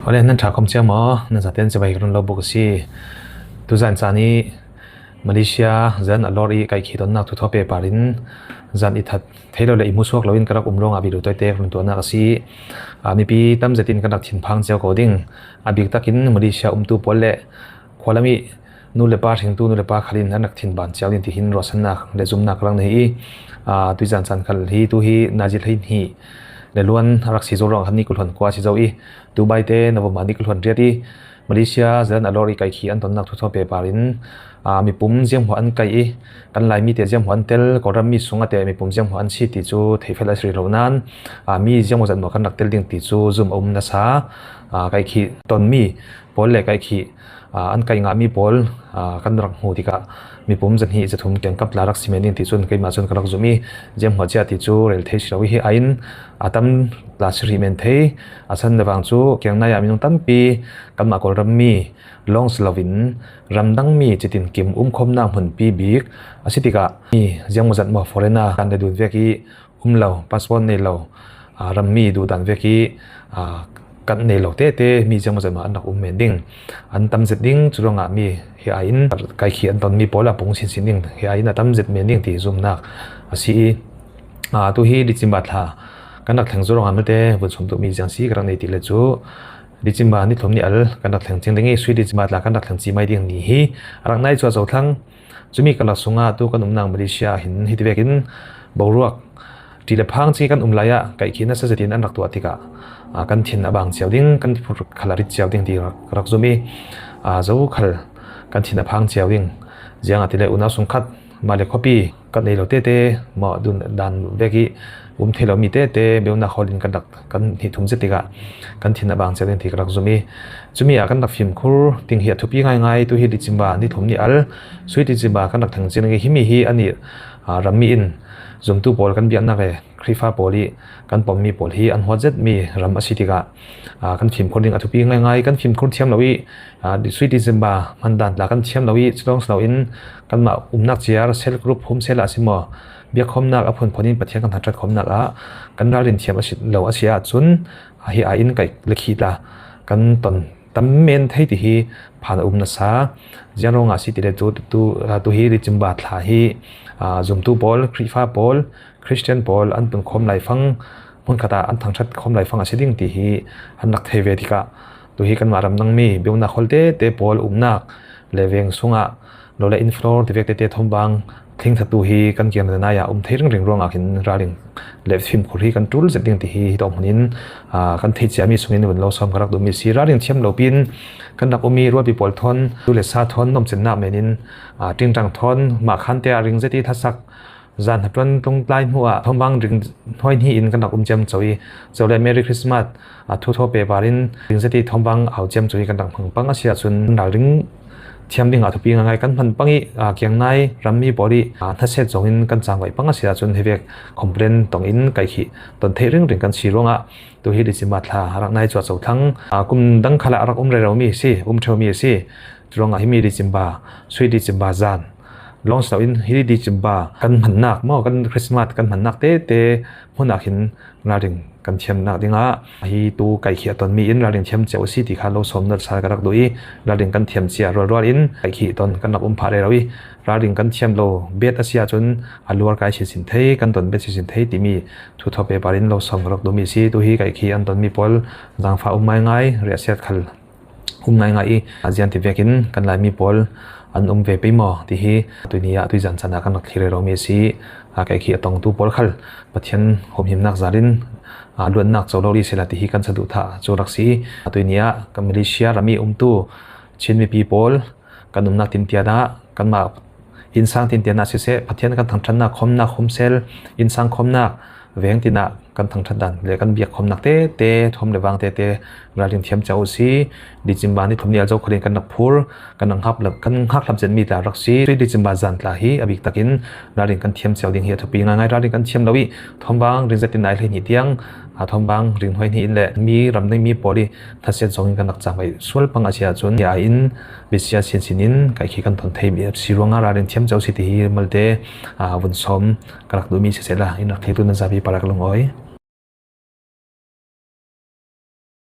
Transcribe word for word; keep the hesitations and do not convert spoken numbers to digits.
Awle, nan ṭha khawm chiang maw? Nan zaten chibai ka run lo bawk a si. Tuzan chan hi Malaysia zan a lawr i kaihkhih tonnak thuthaw paper in zan i that thei lo le i hmusuak loin ka rak um ruangah video tawite ka run tuahnak a si. Aa, mipi tam zetin kan rak thinphang cio ko ding. A bik takin Malaysia umtu pawl le khualam i nu le pa hringtu, nu le pa khal in an rak thinban cio ding tihin ruahsannak le zumnak ka rak nei i, aa, tuizan chan khal hi tu hi nazi hlei hnih le luan a rak si zo ruangah khan ni kul hluan kua a si zo i, Dubai te November ni kul hluan riat i Malaysia zan a lawr i kaihkhih an tonnak thuthaw paper in, aa, mipum zianghmuah an kaih i, kan Laimi te zianghmuah an tel, Kawlram mi sungah te mipum zianghmuah an si ti cu theihfel a si rih lo nain, aa, mi zianghmuah zat maw kan rak tel ding ti cu zum a um nasa, aa, kaihkhih tonmi pawl le kaihkhih, aa, an kaih ngahmi pawl, aa, kan rak hmu tikah mipum zahnih zathum kiangkap tla rak si men ding ti cun keimah cun ka rak zumh i, zianghmuah cia ti cu rel thei si lo i, hi aiin a tam tla si rih men thei. A san le vang cu kiangnai ah minung tampi kanmah Kawlram mi lawng si loin ramdang mi citin kim umkhawmnak hmunpi bik a si tikah mi zianghmuah zat maw foreigner kan le dun vek i um lo, passport nei lo, aa, rammi duhdan vek i, aa, kan nei lo tete mi zianghmuah zat maw an rak um men ding. An tam zet ding, cu ruangah mi hi aiin kaihkhih an tonmi pawl a pung sinsin ding, hi aiin a tam zet men ding ti zumnak a si i, aa, tu hi December thla kan rak thleng cu ruangah malte vun sawm duhmi ziang si ka rak nei ti le cu December ni thum ni al kan rak thleng cing ding i, sui December thla kan rak thleng ci mai ding ni hi a rak nai cuah cothlang. Cumi karlak sungah tu kan umnak Malaysia ah hin hiti vekin boruak ṭih le phang ci kan um lai ah kaihkhih nasa zetin an rak tuah tikah, aa, kan thin a bang cio ding, kan phur khal a rit cio ding ti rak, rak zum i, aa, zo khal kan thin a phang cio ding. Ziangahtile unau sungkhat mah le khuapi kan nei lo tete maw, dun dan vek i um thei lomi tete beunak hawl in kan rak kan hnih thum zet tikah kan thin a bang cio ding ti ka rak zum i, cumi ah kan rak fimkhur ding hi a thupi ngaingai. Tu hi December ni thum ni al, sui December kan rak thleng cing ding i, himi hi a nih, aa, rammi in zumtu pawl kan biaknak le Khrihfa pawl i kan pommi pawl hi an huat zetmi ram a si tikah, aa, kan fimkhur ding a thupi ngaingai. Kan fimkhur thiam lo i, aa, sui December hman dan tla kan thiam lo i, culawng si loin kanmah umnak ciar, cell group, home cell ah a si maw, biakkhawmnak a phunphun in Pathian kan hnatṭhat khawmnak ah kan ralrin thiam a si lo a si ahcun, hi aiin kaih le khih tla kan ton tam men thei ti hi phan a um nasa. Ziang ruangah si ti le tu, tu, aa, tu hi December thla hi, aa, zumtu pawl, Khrihfa pawl, Khristian pawl an punkhawm laifang, hmunkhat ah an thangṭhat khawm laifang a si ding ti hi an rak thei ve tikah, tu hi kanmah ramdang mi beunak hawl tete pawl umnak le veng sungah lo le in floor ti vek tete thawmvang thlingthatu hi kan kiang le nai ah um thei ringring ruangah khin ralring le fimkhur hi kan ṭul zet ding ti hi hi tawk hmun in, aa, kan theih ciami sungin vun lo sawm ka rak duhmi si. Ralring thiam lo piin kan rak um i rualpi pawl thawn tu le sa thawn nomcinnak men in, aa, ṭingṭang thawn mah khan te ah ring zet i thlasak zan hnaṭuan tlung tlai hnu ah thawmvang ring hnuai hnih in kan rak um ciamco i, co le Merry Christmas, aa, thuthaw paper in ring zet i thawmvang au ciamco i kan rak hmang pang a si ahcun ralring thiam dingah thupi ngaingai kan hman pang i, aa, kiangnai rammi pawl i, aa, hnaset zongin kan cangvaih pang a si ahcun hi vek complain tongin kaihkhih ton theih ringring kan si ruangah tu hi December thla a rak nai cuah cothlang, aa, kum dang khal ah a rak um reromi a si, um ṭheumi a si. Cu ruangah himi December, sui December zan lawng si loin hi December kan hmannak maw, kan Christmas kan hmannak tete hmun ah khin ralring kan thiamnak dingah hi tu kaihkhih a tonmi in ralring thiam cio a si ti kha lo sawm nat sa ka rak duh i, ralring kan thiam cia rualrual in kaihkhih ton kan rak um phah rero i, ralring kan thiam lo bet a si ahcun a luar kai sinsin thei, kan ton bet sinsin thei timi thuthaw paper in lo sawm ka rak duhmi a si. Tu hi kaihkhih an tonmi pawl zangfah um ngaingai, riahsiat khal um ngaingai i, a ziang ti vekin kan Laimi pawl an um ve pei maw ti hi tuini ah tuizan chan ah kan rak thlir reromi a si. Aa, kaihkhih a tongtu pawl khal Pathian humhimnak zal in, aa, luatnak co lo rih sehla ti hi kan saduhthah cu rak si. Aa, tuini ah kan Malaysia ram i umtu Chin mipi pawl kan umnak tintian ah kanmah innsang tintian ah siseh, Pathian kan thangṭhatnak khawmnak, home cell, innsang khawmnak, veng tin ah kan thangṭhat dan le kan biak khawmnak tete, thawm le vang tete ralring thiam cio uh si. December ni thum ni al zo khal in kan rak phur, kan rak hngak hlap, kan hngak hlap zetmi tla rak si. Sui December zan tla hi a bik takin ralring kan thiam cio ding hi a thupi ngaingai. Ralring kan thiam lo i thawmvang ring zet in nai hlei hnih tiang, aa, thawmvang ring hnuai hnih in le mi ram ding mi pawl i hnaset zongin kan rak cangvaih sual pang a si ahcun, hi aiin biasia sinsin in kaihkhih kan ton thei mi a si ruangah ralring thiam cio si ti hi malte, aa, vun sawm ka rak duhmi sisehla in rak thlirtu nan zapi par ah ka lungawi.